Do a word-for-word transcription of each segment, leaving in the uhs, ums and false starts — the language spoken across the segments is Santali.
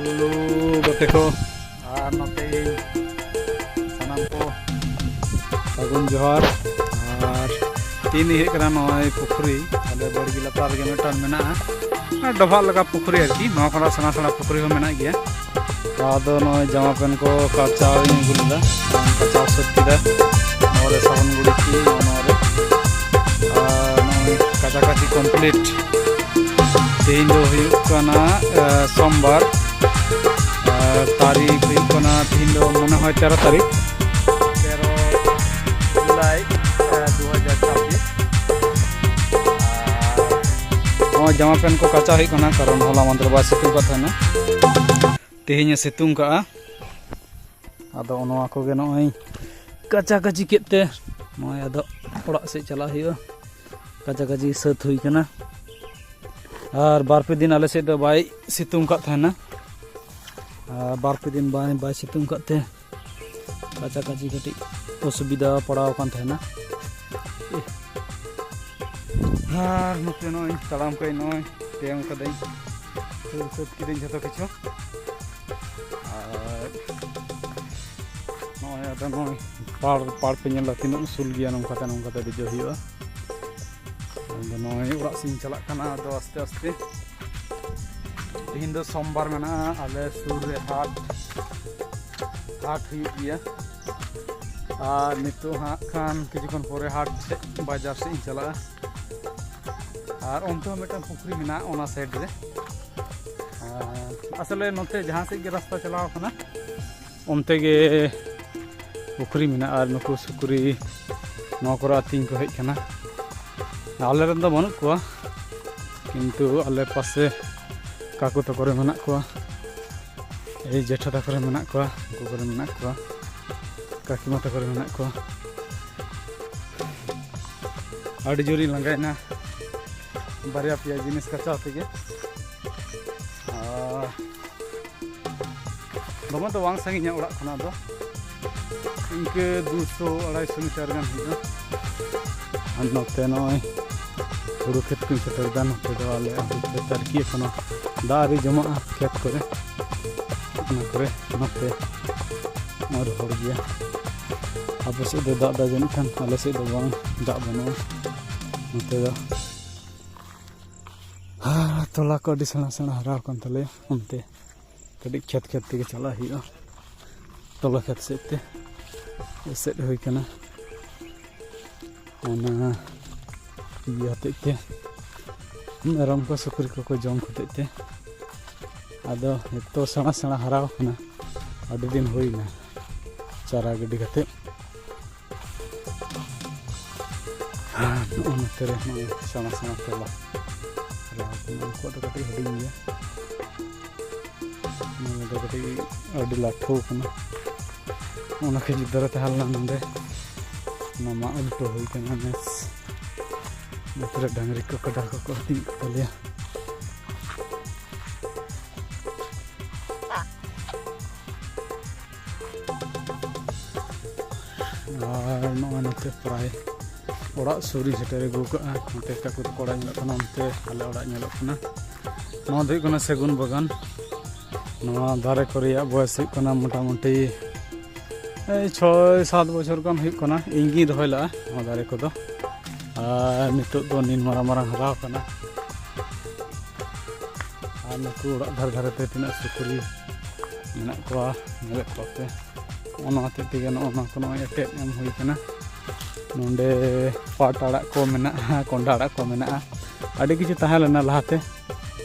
ᱦᱮᱞᱳ ᱜᱟᱛᱮ ᱠᱚ, ᱟᱨ ᱱᱚᱛᱮ ᱤᱧ ᱥᱟᱱᱟᱢ ᱠᱚ ᱥᱟᱹᱜᱩᱱ ᱡᱚᱦᱟᱨ᱾ ᱟᱨ ᱛᱤᱦᱤᱧ ᱦᱮᱡ ᱠᱟᱱᱟ ᱱᱚᱜᱼᱚᱭ ᱯᱩᱠᱷᱨᱤ, ᱟᱞᱮ ᱵᱟᱲᱜᱮ ᱞᱟᱛᱟᱨ ᱨᱮᱜᱮ ᱢᱤᱫᱴᱟᱝ ᱢᱮᱱᱟᱜᱼᱟ, ᱟᱨ ᱰᱚᱵᱷᱟᱜ ᱞᱮᱠᱟ ᱯᱩᱠᱷᱨᱤ ᱟᱨᱠᱤ᱾ ᱱᱚᱣᱟ ᱠᱷᱚᱱᱟᱜ ᱥᱮᱬᱟ ᱥᱮᱬᱟ ᱯᱩᱠᱷᱨᱤ ᱦᱚᱸ ᱢᱮᱱᱟᱜ ᱜᱮᱭᱟ᱾ ᱟᱫᱚ ᱱᱚᱜᱼᱚᱭ ᱡᱟᱢᱟ ᱯᱮᱱᱴ ᱠᱚ ᱠᱟᱪᱟᱣ ᱤᱧ ᱟᱹᱜᱩ ᱞᱮᱫᱟ, ᱠᱟᱪᱟᱣ ᱥᱟᱹᱛ ᱠᱮᱫᱟ᱾ ᱱᱚᱣᱟ ᱨᱮ ᱥᱟᱵᱚᱱ ᱜᱩᱲᱤ ᱠᱤ ᱱᱚᱣᱟ ᱨᱮ, ᱟᱨ ᱱᱚᱜᱼᱚᱭ ᱠᱟᱪᱟᱠᱟᱪᱤ ᱠᱚᱢᱯᱞᱤᱴ᱾ ᱛᱮᱦᱮᱧ ᱫᱚ ᱦᱩᱭᱩᱜ ᱠᱟᱱᱟ, ᱮ, ᱥᱳᱢᱵᱟᱨ᱾ ᱟᱨ ᱛᱟᱹᱨᱤᱠᱷ ᱦᱩᱭᱩᱜ ᱠᱟᱱᱟ ᱛᱮᱦᱮᱧ ᱫᱚ ᱢᱚᱱᱮ ᱦᱚᱭ ᱛᱮᱨᱚ ᱛᱟᱹᱨᱤᱠᱷ, ᱛᱮᱨᱚ ᱡᱩᱞᱟᱭ, ᱮ, ᱫᱩ ᱦᱟᱡᱟᱨ ᱪᱷᱟᱵᱵᱤᱥ᱾ ᱟᱨ ᱱᱚᱜᱼᱚᱭ ᱡᱟᱢᱟ ᱯᱮᱱᱴ ᱠᱚ ᱠᱟᱪᱟ ᱦᱩᱭᱩᱜ ᱠᱟᱱᱟ, ᱠᱟᱨᱚᱱ ᱦᱚᱞᱟ ᱢᱟᱫᱷᱮᱨ ᱵᱟᱭ ᱥᱤᱛᱩᱝ ᱠᱟᱜ ᱛᱟᱦᱮᱱᱟ, ᱛᱮᱦᱮᱧᱮ ᱥᱤᱛᱩᱝ ᱠᱟᱜᱼᱟ᱾ ᱟᱫᱚ ᱱᱚᱣᱟ ᱠᱚᱜᱮ ᱱᱚᱜᱼᱚᱭ ᱠᱟᱪᱟᱠᱟᱪᱤ ᱠᱮᱫ ᱛᱮ ᱱᱚᱜᱼᱚᱭ ᱟᱫᱚ ᱚᱲᱟᱜ ᱥᱮᱫ ᱪᱟᱞᱟᱜ ᱦᱩᱭᱩᱜᱼᱟ᱾ ᱠᱟᱪᱟᱠᱟᱪᱤ ᱥᱟᱹᱛ ᱦᱩᱭ ᱠᱟᱱᱟ᱾ ᱟᱨ ᱵᱟᱨ ᱯᱮ ᱫᱤᱱ ᱟᱞᱮ ᱥᱮᱫ ᱫᱚ ᱵᱟᱭ ᱥᱤᱛᱩᱝ ᱠᱟᱜ ᱛᱟᱦᱮᱱᱟ᱾ ᱟᱨ ᱵᱟᱨ ᱯᱮ ᱫᱤᱱ ᱵᱟᱭ, ᱵᱟᱭ ᱥᱤᱛᱩᱝ ᱠᱟᱜ ᱛᱮ ᱠᱟᱪᱟᱠᱟᱪᱤ ᱠᱟᱹᱴᱤᱡ ᱚᱥᱩᱵᱤᱫᱷᱟ ᱯᱟᱲᱟᱣ ᱟᱠᱟᱱ ᱛᱟᱦᱮᱱᱟ᱾ ᱟᱨ ᱱᱚᱛᱮ ᱱᱚᱜᱼᱚᱭ ᱛᱟᱲᱟᱢ ᱠᱟᱹᱧ, ᱱᱚᱜᱼᱚᱭ ᱛᱮᱭᱟᱝ ᱠᱟᱹᱫᱟᱹᱧ, ᱥᱟᱹᱛ, ᱥᱟᱹᱛ ᱠᱤᱫᱟᱹᱧ ᱡᱷᱚᱛᱚ ᱠᱤᱪᱷᱩ᱾ ᱟᱨ ᱱᱚᱜᱼᱚᱭ ᱟᱫᱚ ᱱᱚᱜᱼᱚᱭ ᱯᱟᱲ, ᱯᱟᱲ ᱯᱮ ᱧᱮᱞ ᱫᱟ, ᱛᱤᱱᱟᱹᱜ ᱩᱥᱩᱞ ᱜᱮᱭᱟ, ᱱᱚᱝᱠᱟᱛᱮ, ᱱᱚᱝᱠᱟᱛᱮ ᱫᱮᱡᱚᱜ ᱦᱩᱭᱩᱜᱼᱟ᱾ ᱟᱫᱚ ᱱᱚᱜᱼᱚᱭ ᱚᱲᱟᱜ ᱥᱮᱫ ᱤᱧ ᱪᱟᱞᱟᱜ ᱠᱟᱱᱟ ᱟᱫᱚ ᱟᱥᱛᱮ ᱟᱥᱛᱮ᱾ ᱛᱮᱦᱮᱧ ᱫᱚ ᱥᱳᱢᱵᱟᱨ ᱢᱮᱱᱟᱜᱼᱟ, ᱟᱞᱮ ᱥᱩᱨ ᱨᱮ ᱦᱟᱴ, ᱦᱟᱴ ᱦᱩᱭᱩᱜ ᱜᱮᱭᱟ᱾ ᱟᱨ ᱱᱤᱛᱚᱜ ᱦᱟᱸᱜ ᱠᱷᱟᱱ ᱠᱤᱪᱷᱩ ᱠᱷᱚᱱ ᱯᱚᱨᱮ ᱦᱟᱴ ᱥᱮᱫ, ᱵᱟᱡᱟᱨ ᱥᱮᱫ ᱤᱧ ᱪᱟᱞᱟᱜᱼᱟ᱾ ᱟᱨ ᱚᱱᱛᱮ ᱦᱚᱸ ᱢᱤᱫᱴᱟᱝ ᱯᱩᱠᱷᱨᱤ ᱢᱮᱱᱟᱜᱼᱟ ᱚᱱᱟ ᱥᱟᱭᱤᱰ ᱨᱮ᱾ ᱟᱨ ᱟᱥᱚᱞᱮ ᱱᱚᱛᱮ ᱡᱟᱦᱟᱸ ᱥᱮᱫ ᱜᱮ ᱨᱟᱥᱛᱟ ᱪᱟᱞᱟᱣ ᱠᱟᱱᱟ, ᱚᱱᱛᱮ ᱜᱮ ᱯᱩᱠᱷᱨᱤ ᱢᱮᱱᱟᱜᱼᱟ᱾ ᱟᱨ ᱱᱩᱠᱩ ᱥᱩᱠᱨᱤ ᱱᱚᱣᱟ ᱠᱚᱨᱮ ᱟᱹᱛᱤᱧ ᱠᱚ ᱦᱮᱡ ᱠᱟᱱᱟ᱾ ᱟᱞᱮ ᱨᱮᱱ ᱫᱚ ᱵᱟᱹᱱᱩᱜ ᱠᱚᱣᱟ, ᱠᱤᱱᱛᱩ ᱟᱞᱮ ᱯᱟᱥᱮ ᱠᱟᱠᱩ ᱛᱟᱠᱚ ᱨᱮ ᱢᱮᱱᱟᱜ ᱠᱚᱣᱟ, ᱮᱭ ᱡᱮᱴᱷᱟ ᱛᱟᱠᱚ ᱨᱮ ᱢᱮᱱᱟᱜ ᱠᱚᱣᱟ, ᱩᱱᱠᱩ ᱠᱚᱨᱮ ᱢᱮᱱᱟᱜ ᱠᱚᱣᱟ, ᱠᱟᱠᱤᱢᱟ ᱛᱟᱠᱚ ᱨᱮ ᱢᱮᱱᱟᱜ ᱠᱚᱣᱟ᱾ ᱟᱹᱰᱤ ᱡᱳᱨᱤᱧ ᱞᱟᱸᱜᱟᱭᱮᱱᱟ ᱵᱟᱨᱭᱟ ᱯᱮᱭᱟ ᱡᱤᱱᱤᱥ ᱠᱟᱪᱟᱣ ᱛᱮᱜᱮ᱾ ᱟᱨ ᱫᱚᱢᱮ ᱫᱚ ᱵᱟᱝ ᱥᱟᱺᱜᱤᱧᱟ ᱚᱲᱟᱜ ᱠᱷᱚᱱᱟᱜ ᱫᱚ, ᱤᱱᱠᱟᱹ ᱫᱩᱥᱚ ᱟᱲᱟᱭᱥᱚ ᱢᱤᱴᱟᱨ ᱜᱟᱱ ᱦᱩᱭᱩᱜᱼᱟ᱾ ᱟᱨ ᱱᱚᱛᱮ ᱱᱚᱜᱼᱚᱭ ᱦᱩᱲᱩ ᱠᱷᱮᱛ ᱠᱚᱧ ᱥᱮᱴᱮᱨ ᱮᱫᱟ᱾ ᱱᱚᱛᱮ ᱫᱚ ᱟᱞᱮ ᱦᱩᱲᱩ ᱠᱷᱮᱛ ᱟᱨᱠᱤ, ᱮᱠᱷᱚᱱᱳ ᱫᱟᱜ ᱟᱹᱣᱨᱤ ᱡᱚᱢᱟᱜᱼᱟ ᱠᱷᱮᱛ ᱠᱚᱨᱮ᱾ ᱚᱱᱟ ᱠᱚᱨᱮ ᱱᱚᱛᱮ ᱢᱟ ᱨᱚᱦᱚᱲ ᱜᱮᱭᱟ᱾ ᱟᱯᱮ ᱥᱮᱫ ᱫᱚ ᱫᱟᱜ ᱫᱟ ᱡᱟᱹᱱᱤᱡ ᱠᱷᱟᱱ, ᱟᱞᱮ ᱥᱮᱫ ᱫᱚ ᱵᱟᱝ, ᱫᱟᱜ ᱵᱟᱹᱱᱩᱜᱼᱟ ᱱᱚᱛᱮ ᱫᱚ᱾ ᱟᱨ ᱛᱚᱞᱟ ᱠᱚ ᱟᱹᱰᱤ ᱥᱮᱬᱟ ᱥᱮᱬᱟ ᱦᱟᱨᱟ ᱟᱠᱟᱱ ᱛᱟᱞᱮᱭᱟ᱾ ᱚᱱᱛᱮ ᱠᱟᱹᱴᱤᱡ ᱠᱷᱮᱛ ᱠᱷᱮᱛ ᱛᱮᱜᱮ ᱪᱟᱞᱟᱜ ᱦᱩᱭᱩᱜᱼᱟ, ᱛᱚᱞᱟ ᱠᱷᱮᱛ ᱥᱮᱫ ᱛᱮ ᱮᱥᱮᱫ ᱦᱩᱭ ᱠᱟᱱᱟ᱾ ᱚᱱᱟ ᱤᱭᱟᱹ ᱦᱚᱛᱮᱡ ᱛᱮ, ᱢᱮᱨᱚᱢ ᱠᱚ ᱥᱩᱠᱨᱤ ᱠᱚᱠᱚ ᱡᱚᱢ ᱦᱚᱛᱮᱡ ᱛᱮ᱾ ᱟᱫᱚ ᱱᱤᱛᱚᱜ ᱥᱮᱬᱟ ᱥᱮᱬᱟ ᱦᱟᱨᱟᱣ ᱠᱟᱱᱟ, ᱟᱹᱰᱤ ᱫᱤᱱ ᱦᱩᱭᱱᱟ ᱪᱟᱨᱟ ᱜᱤᱰᱤ ᱠᱟᱛᱮᱫ᱾ ᱟᱨ ᱱᱚᱜᱼᱚ ᱱᱚᱛᱮ ᱨᱮ ᱱᱚᱜᱼᱚᱭ ᱥᱮᱬᱟ ᱥᱮᱬᱟ ᱛᱚᱞᱟ ᱦᱟᱨᱟᱣ ᱠᱟᱱᱟ, ᱩᱱᱠᱩᱣᱟᱜ ᱫᱚ ᱠᱟᱹᱴᱤᱡ ᱦᱩᱰᱤᱧ ᱜᱮᱭᱟ᱾ ᱱᱚᱣᱟ ᱫᱚ ᱠᱟᱹᱴᱤᱡ ᱟᱹᱰᱤ ᱞᱟᱹᱴᱷᱩ ᱠᱟᱱᱟ᱾ ᱚᱱᱟ ᱠᱷᱟᱹᱡᱩᱨ ᱫᱟᱨᱮ ᱛᱟᱦᱮᱸ ᱞᱮᱱᱟ ᱱᱚᱰᱮ, ᱚᱱᱟ ᱢᱟᱜ ᱩᱞᱴᱟᱹ ᱦᱩᱭ ᱠᱟᱱᱟ ᱱᱮᱥ᱾ ᱱᱚᱛᱮ ᱨᱮ ᱰᱟᱝᱨᱤ ᱠᱚ ᱠᱟᱰᱟ ᱠᱚᱠᱚ ᱟᱹᱛᱤᱧ ᱠᱚ ᱛᱟᱞᱮᱭᱟ᱾ ᱟᱨ ᱱᱚᱜᱼᱚᱭ ᱱᱚᱛᱮ ᱯᱨᱟᱭ ᱚᱲᱟᱜ ᱥᱩᱨ ᱤᱧ ᱥᱮᱴᱮᱨ ᱟᱹᱜᱩ ᱠᱟᱜᱼᱟ᱾ ᱱᱚᱛᱮ ᱠᱟᱠᱩ ᱛᱟᱠᱚ ᱚᱲᱟᱜ ᱧᱮᱞᱚᱜ ᱠᱟᱱᱟ, ᱚᱱᱛᱮ ᱟᱞᱮ ᱚᱲᱟᱜ ᱧᱮᱞᱚᱜ ᱠᱟᱱᱟ᱾ ᱱᱚᱣᱟ ᱫᱚ ᱦᱩᱭᱩᱜ ᱠᱟᱱᱟ ᱥᱮᱜᱩᱱ ᱵᱟᱜᱟᱱ᱾ ᱱᱚᱣᱟ ᱫᱟᱨᱮ ᱠᱚ ᱨᱮᱭᱟᱜ ᱵᱚᱭᱮᱥ ᱦᱩᱭᱩᱜ ᱠᱟᱱᱟ ᱢᱚᱴᱟᱢᱩᱴᱤ ᱮᱭ ᱪᱷᱚᱭ ᱥᱟᱛ ᱵᱚᱪᱷᱚᱨ ᱜᱟᱱ ᱦᱩᱭᱩᱜ ᱠᱟᱱᱟ᱾ ᱤᱧ ᱜᱤᱧ ᱨᱚᱦᱚᱭ ᱞᱟᱜᱼᱟ ᱱᱚᱣᱟ ᱫᱟᱨᱮ ᱠᱚᱫᱚ, ᱟᱨ ᱱᱤᱛᱚᱜ ᱫᱚ ᱱᱤᱱ ᱢᱟᱨᱟᱝ ᱢᱟᱨᱟᱝ ᱦᱟᱨᱟ ᱟᱠᱟᱱᱟ᱾ ᱟᱨ ᱱᱩᱠᱩ ᱚᱲᱟᱜ ᱫᱷᱟᱨᱮ ᱫᱷᱟᱨᱮ ᱛᱮ ᱛᱤᱱᱟᱹᱜ ᱥᱩᱠᱨᱤ ᱢᱮᱱᱟᱜ ᱠᱚᱣᱟ, ᱧᱮᱞᱮᱫ ᱠᱚᱣᱟ ᱯᱮ᱾ ᱚᱱᱟ ᱦᱚᱛᱮᱡ ᱛᱮᱜᱮ ᱱᱚᱜᱼᱚ ᱱᱚᱣᱟ ᱠᱚ ᱱᱚᱜᱼᱚᱭ ᱮᱴᱮᱫ ᱮᱢ ᱦᱩᱭ ᱠᱟᱱᱟ᱾ ᱱᱚᱰᱮ ᱯᱟᱴ ᱟᱲᱟᱜ ᱠᱚ ᱢᱮᱱᱟᱜᱼᱟ, ᱠᱚᱸᱰᱷᱟ ᱟᱲᱟᱜ ᱠᱚ ᱢᱮᱱᱟᱜᱼᱟ, ᱟᱹᱰᱤ ᱠᱤᱪᱷᱩ ᱛᱟᱦᱮᱸ ᱞᱮᱱᱟ ᱞᱟᱦᱟᱛᱮ᱾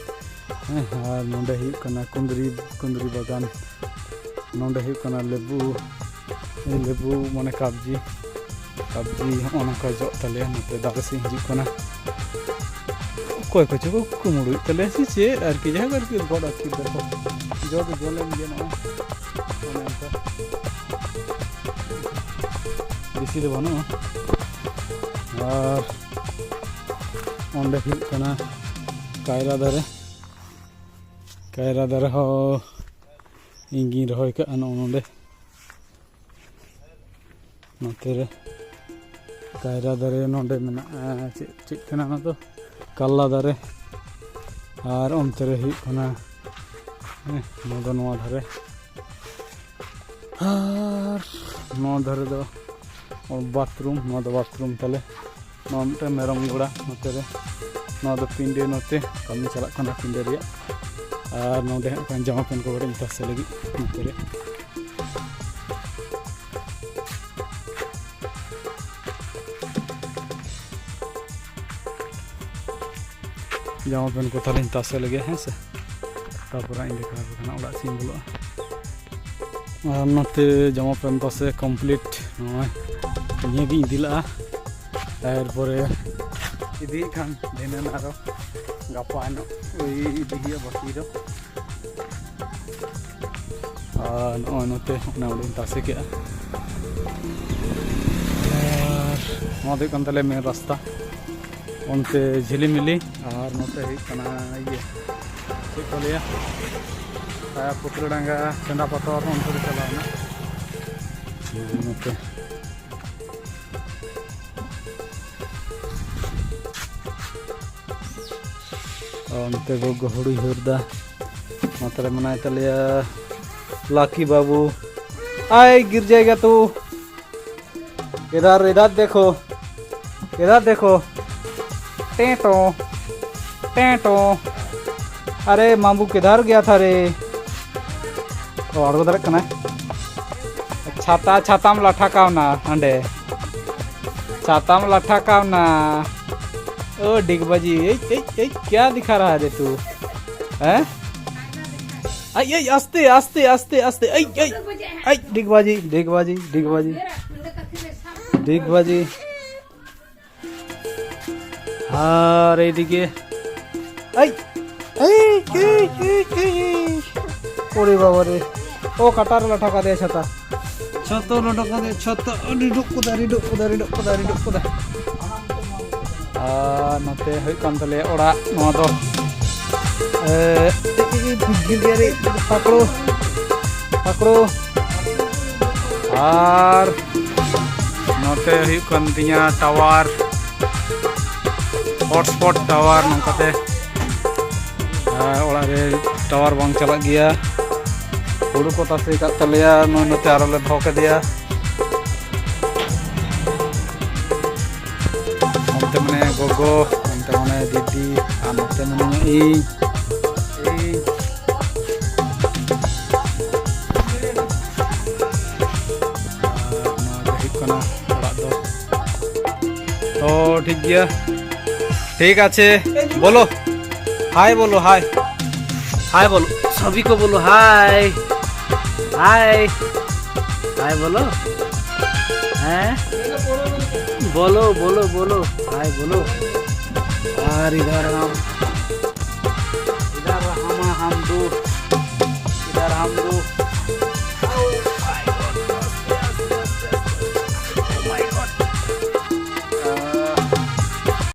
ᱦᱮᱸ, ᱟᱨ ᱱᱚᱰᱮ ᱦᱩᱭᱩᱜ ᱠᱟᱱᱟ ᱠᱩᱸᱫᱽᱨᱤ, ᱠᱩᱸᱫᱽᱨᱤ ᱵᱟᱜᱟᱱ᱾ ᱱᱚᱰᱮ ᱦᱩᱭᱩᱜ ᱠᱟᱱᱟ ᱞᱮᱵᱩ, ᱞᱮᱵᱩ ᱢᱟᱱᱮ ᱠᱟᱵᱽᱡᱤ, ᱠᱟᱵᱽᱡᱤ ᱦᱚᱸᱜᱼᱚ ᱱᱚᱝᱠᱟ ᱡᱚᱜ ᱛᱟᱞᱮᱭᱟ᱾ ᱱᱚᱛᱮ ᱫᱟᱨᱮ ᱥᱮᱫ ᱦᱤᱡᱩᱜ ᱠᱟᱱᱟ᱾ ᱚᱠᱚᱭ ᱠᱚᱪᱚ ᱠᱚ ᱠᱩᱢᱵᱽᱲᱩᱭᱮᱫ ᱛᱟᱞᱮᱭᱟ ᱥᱮ ᱪᱮᱫ ᱟᱨᱠᱤ, ᱡᱟᱭᱦᱳᱠ ᱟᱨᱠᱤ ᱜᱚᱫ ᱟᱹᱠᱤᱨ ᱫᱟᱠᱚ᱾ ᱡᱚ ᱫᱚ ᱡᱚ ᱞᱮᱱ ᱜᱮᱭᱟ ᱱᱚᱜᱼᱚᱭ, ᱚᱱᱮ ᱚᱱᱠᱟ᱾ ᱵᱮᱥᱤ ᱫᱚ ᱵᱟᱹᱱᱩᱜᱼᱟ᱾ ᱟᱨ ᱚᱸᱰᱮ ᱦᱩᱭᱩᱜ ᱠᱟᱱᱟ ᱠᱟᱭᱨᱟ ᱫᱟᱨᱮ᱾ ᱠᱟᱭᱨᱟ ᱫᱟᱨᱮ ᱦᱚᱸ ᱤᱧ ᱜᱤᱧ ᱨᱚᱦᱚᱭ ᱠᱟᱜᱼᱟ ᱱᱚᱜᱼᱚ ᱱᱚᱰᱮ᱾ ᱱᱚᱛᱮ ᱨᱮ ᱠᱟᱭᱨᱟ ᱫᱟᱨᱮ ᱱᱚᱰᱮ ᱢᱮᱱᱟᱜᱼᱟ᱾ ᱪᱮᱫ, ᱪᱮᱫ ᱠᱟᱱᱟ ᱚᱱᱟ ᱫᱚ? ᱠᱟᱞᱞᱟ ᱫᱟᱨᱮ᱾ ᱟᱨ ᱚᱱᱛᱮ ᱨᱮ ᱦᱩᱭᱩᱜ ᱠᱟᱱᱟ ᱦᱮᱸ, ᱱᱚᱣᱟ ᱫᱚ ᱱᱚᱣᱟ ᱫᱷᱟᱨᱮ᱾ ᱟᱨ ᱱᱚᱣᱟ ᱫᱷᱟᱨᱮ ᱫᱚ ᱵᱟᱛᱷᱨᱩᱢ, ᱱᱚᱣᱟ ᱫᱚ ᱵᱟᱛᱷᱨᱩᱢ ᱛᱟᱞᱮ᱾ ᱱᱚᱣᱟ ᱢᱤᱫᱴᱮᱱ ᱢᱮᱨᱚᱢ ᱜᱚᱲᱟ ᱱᱚᱛᱮ ᱨᱮ᱾ ᱱᱚᱣᱟ ᱫᱚ ᱯᱤᱸᱰᱟᱹ, ᱱᱚᱛᱮ ᱠᱟᱹᱢᱤ ᱪᱟᱞᱟᱜ ᱠᱟᱱᱟ ᱯᱤᱸᱰᱟᱹ ᱨᱮᱭᱟᱜ᱾ ᱟᱨ ᱱᱚᱰᱮ ᱦᱟᱸᱜ ᱠᱷᱟᱱ ᱡᱟᱢᱟ ᱯᱮᱱᱴ ᱠᱚ ᱠᱟᱹᱴᱤᱡ ᱤᱧ ᱛᱟᱥᱮ ᱞᱟᱹᱜᱤᱫ ᱱᱚᱛᱮ ᱨᱮ᱾ ᱡᱟᱢᱟ ᱯᱮᱱᱴ ᱠᱚ ᱛᱟᱦᱞᱮᱧ ᱛᱟᱥᱮ ᱞᱮᱜᱮ, ᱦᱮᱸ ᱥᱮ᱾ ᱛᱟᱨᱯᱚᱨᱮ ᱤᱧ ᱫᱮᱠᱷᱟᱣ ᱟᱯᱮ ᱠᱟᱱᱟ ᱚᱲᱟᱜ ᱥᱮᱫ ᱤᱧ ᱵᱚᱞᱚᱜᱼᱟ᱾ ᱟᱨ ᱱᱚᱛᱮ ᱡᱟᱢᱟ ᱯᱮᱱᱴ ᱛᱟᱥᱮ ᱠᱚᱢᱯᱞᱤᱴ, ᱱᱚᱜᱼᱚᱭ ᱱᱤᱭᱟᱹ ᱜᱤᱧ ᱤᱫᱤ ᱞᱟᱜᱼᱟ᱾ ᱮᱨᱯᱚᱨᱮ ᱤᱫᱤᱭᱮᱫ ᱠᱷᱟᱱ ᱫᱷᱤᱱᱟᱹᱱ ᱟᱨᱚ ᱜᱟᱯᱟ ᱧᱚᱜ ᱳᱭ ᱤᱫᱤ ᱦᱩᱭᱩᱜᱼᱟ ᱵᱟᱹᱠᱤ ᱫᱚ᱾ ᱟᱨ ᱱᱚᱜᱼᱚᱭ ᱱᱚᱛᱮ ᱚᱱᱟ ᱚᱸᱰᱮᱧ ᱛᱟᱥᱮ ᱠᱮᱜᱼᱟ᱾ ᱟᱨ ᱱᱚᱣᱟ ᱫᱚ ᱦᱩᱭᱩᱜ ᱠᱟᱱ ᱛᱟᱞᱮᱭᱟ ᱢᱮᱱ ᱨᱟᱥᱛᱟ, ᱚᱱᱛᱮ ᱡᱷᱤᱞᱤᱢᱤᱞᱤ, ᱟᱨ ᱱᱚᱛᱮ ᱦᱩᱭᱩᱜ ᱠᱟᱱᱟ ᱤᱭᱟᱹ, ᱪᱮᱫ ᱠᱚ ᱞᱟᱹᱭᱟ, ᱟᱨ ᱯᱩᱛᱞᱟᱹ ᱰᱟᱸᱜᱟ, ᱪᱮᱸᱫᱟ ᱯᱟᱛᱚᱨ, ᱚᱱᱛᱮ ᱞᱮ ᱪᱟᱞᱟᱣᱱᱟ᱾ ᱱᱚᱛᱮ ᱚᱱᱛᱮ ᱜᱚᱜᱚ ᱦᱩᱲᱩᱭ ᱦᱟᱹᱨ ᱫᱟ᱾ ᱱᱚᱛᱮ ᱨᱮ ᱢᱮᱱᱟᱭ ᱛᱟᱞᱮᱭᱟ ᱞᱟᱠᱤ ᱵᱟᱹᱵᱩ᱾ ᱟᱭ ᱜᱤᱨ ᱡᱟᱭᱜᱟ ᱛᱩ᱾ इधर, इधर देखो, इधर देखो। टेंटो, टेंटो। अरे मामू किधर गया था रे? ᱚ, ᱟᱬᱜᱚ ᱫᱟᱲᱮᱭᱟᱜ ᱠᱟᱱᱟᱭ᱾ ᱪᱷᱟᱛᱟ, ᱪᱷᱟᱛᱟᱢ ᱞᱟᱴᱷᱟ ᱠᱟᱣᱱᱟ ᱦᱟᱸᱰᱮ᱾ ᱪᱷᱟᱛᱟᱢ ᱞᱟᱴᱷᱟ ᱠᱟᱣᱱᱟ᱾ ओ डिगबाजी, ए, ए, ए, क्या दिखा रहा है रे तू? हैं? आई, आई, आस्ते, आस्ते, आस्ते, आस्ते। आई, आई, आई, डिगबाजी, डिगबाजी, डिगबाजी। ডিগবাজি। আর এইদিকে, এই, এই, এই, এই, এই। ওরে বাবা রে, ও কাটার লাঠা কাদে ছাতা। ᱪᱷᱚᱛᱚ ᱞᱚᱰᱚ ᱠᱚᱫᱮ, ᱪᱷᱚᱛᱚ, ᱟᱹᱰᱤ ᱰᱩᱠ ᱠᱚᱫᱟ, ᱟᱹᱰᱤ ᱰᱩᱠ ᱠᱚᱫᱟ, ᱟᱹᱰᱤ ᱰᱩᱠ ᱠᱚᱫᱟ, ᱟᱹᱰᱤ ᱰᱩᱠ ᱠᱚᱫᱟ᱾ ᱟᱨ ᱱᱚᱛᱮ ᱦᱩᱭᱩᱜ ᱠᱟᱱ ᱛᱟᱞᱮᱭᱟ ᱚᱲᱟᱜ, ᱱᱚᱣᱟ ᱫᱚ, ᱮ, ᱮ, ᱮ, ᱮ, ᱜᱤᱨ ᱜᱮᱭᱟ ᱨᱮ, ᱯᱟᱠᱲᱳ, ᱯᱟᱠᱲᱳ᱾ ᱟᱨ ᱱᱚᱛᱮ ᱦᱩᱭᱩᱜ ᱠᱟᱱ ᱛᱤᱧᱟ ᱴᱟᱣᱟᱨ, ᱦᱚᱴᱥᱯᱚᱴ ᱴᱟᱣᱟᱨ, ᱱᱚᱝᱠᱟᱛᱮ, ᱟᱨ ᱚᱲᱟᱜ ᱨᱮ ᱴᱟᱣᱟᱨ ᱵᱟᱝ ᱪᱟᱞᱟᱜ ᱜᱮᱭᱟ᱾ ᱦᱩᱲᱩ ᱠᱚ ᱛᱟᱥᱮ ᱠᱟᱜ ᱛᱟᱞᱮᱭᱟ, ᱱᱚᱜᱼᱚᱭ ᱱᱚᱛᱮ ᱟᱨᱚ ᱞᱮ ᱫᱚᱦᱚ ᱠᱟᱫᱮᱭᱟ᱾ ᱚᱱᱛᱮ ᱢᱟᱱᱮ ᱜᱚᱜᱚ, ᱚᱱᱛᱮ ᱢᱟᱱᱮ ᱫᱤᱫᱤ, ᱟᱨ ᱱᱚᱛᱮ ᱢᱟᱱᱮ ᱤᱧ᱾ ᱤᱧ᱾ ᱟᱨ ᱱᱚᱣᱟ ᱜᱮ ᱦᱩᱭᱩᱜ ᱠᱟᱱᱟ ᱚᱲᱟᱜ ᱫᱚ᱾ ᱛᱚ ᱴᱷᱤᱠ ᱜᱮᱭᱟ, ᱴᱷᱤᱠ ᱟᱪᱷᱮ, ᱵᱚᱞᱚ, ᱦᱟᱭ ᱵᱚᱞᱚ, ᱦᱟᱭ, ᱦᱟᱭ ᱵᱚᱞᱚ, ᱥᱚᱵᱤ ᱠᱚ ᱵᱚᱞᱚ, ᱦᱟᱭ, ᱦᱟᱭ, ᱦᱟᱭ ᱵᱚᱞᱚ, ᱦᱮᱸ, ᱵᱚᱞᱚ, ᱵᱚᱞᱚ, ᱵᱚᱞᱚ, ᱦᱟᱭ ᱵᱚᱞᱚ, ᱟᱨ ᱤᱫᱷᱟᱨ ᱦᱟᱢ